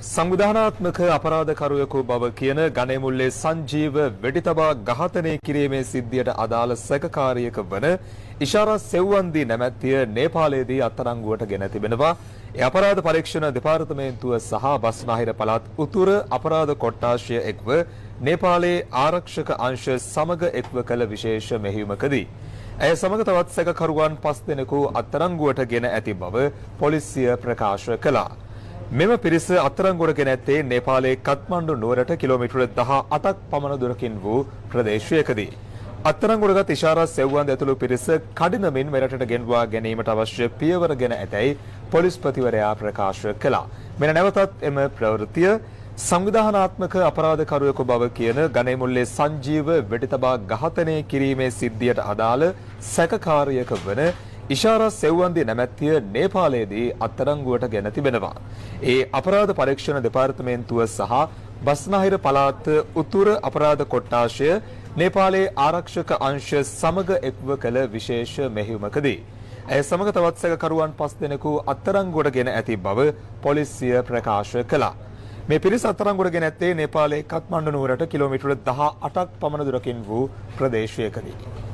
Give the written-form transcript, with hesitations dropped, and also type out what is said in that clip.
සංවිධානාත්මක අපරාධකරුවෙකු බව කියන ගණේමුල්ලේ සංජීව වෙඩි තබා ඝාතනය කිරීමේ සිද්ධියට අදාළ සැකකාරියක වන ඉෂාරා සෙව්වන්දි නැමැත්තිය නේපාලයේදී අත්අඩංගුවට ගෙන තිබෙනවා. ඒ අපරාධ පරීක්ෂණ දෙපාර්තමේන්තුව සහ බස්නාහිර පළාත් උතුර අපරාධ කොට්ටාශය එක්ව නේපාලයේ ආරක්ෂක අංශ සමග එක්ව කළ විශේෂ මෙහෙයුමකදී ඇය සමග තවත් සැකකරුවන් 5 දෙනෙකු අත්අඩංගුවට ගෙන ඇති බව පොලිසිය ප්‍රකාශ කළා. මෙම පිරිස අත්අඩංගුවට ගෙන ඇත්තේ නේපාලයේ කත්මණ්ඩු නුවරට කිලෝමීටර 18ක් පමණ දුරකින් වූ ප්‍රදේශයකදී. අත්අඩංගුවටගත් ඉෂාරා සෙව්වන්ද ඇතුළු පිරිස කඩිනමින් මෙරටට ගෙන්වා ගැනීමට අවශ්‍ය පියවර ගෙන ඇතැයි පොලිස්පතිවරයා ප්‍රකාශ කළා. මෙන නැවතත් එම ප්‍රවෘත්තිය සංවිධානාත්මක අපරාධකරුවෙකු බව කියන ගණේමුල්ලේ සංජීව වෙඩි තබා ඝාතනය කිරීමේ සිද්ධියට අදාළ සැකකාරියක වන ඉෂාරා සෙව්වන්දි නැමැත්තිය නේපාලයේදී අත්අඩංගුවට ගෙන තිබෙනවා. ඒ අපරාධ පරීක්ෂණ දෙපාර්තමේන්තුව සහ බස්නාහිර පළාත උතුර අපරාධ කොට්ටාශය නේපාලයේ ආරක්ෂක අංශ සමග එක්ව කළ විශේෂ මෙහෙයුමකදී ඇය සමග තවත් සැකකරුවන් 5 දෙනෙකු අත්අඩංගුවට ගෙන ඇති බව පොලිසිය ප්‍රකාශ කළා. මේ පිරිස අත්අඩංගුවට ගෙන ඇත්තේ නේපාලයේ කත්මණ්ඩු නුවරට කිලෝමීටර 18ක් පමණ දුරකින් වූ ප්‍රදේශයකදී.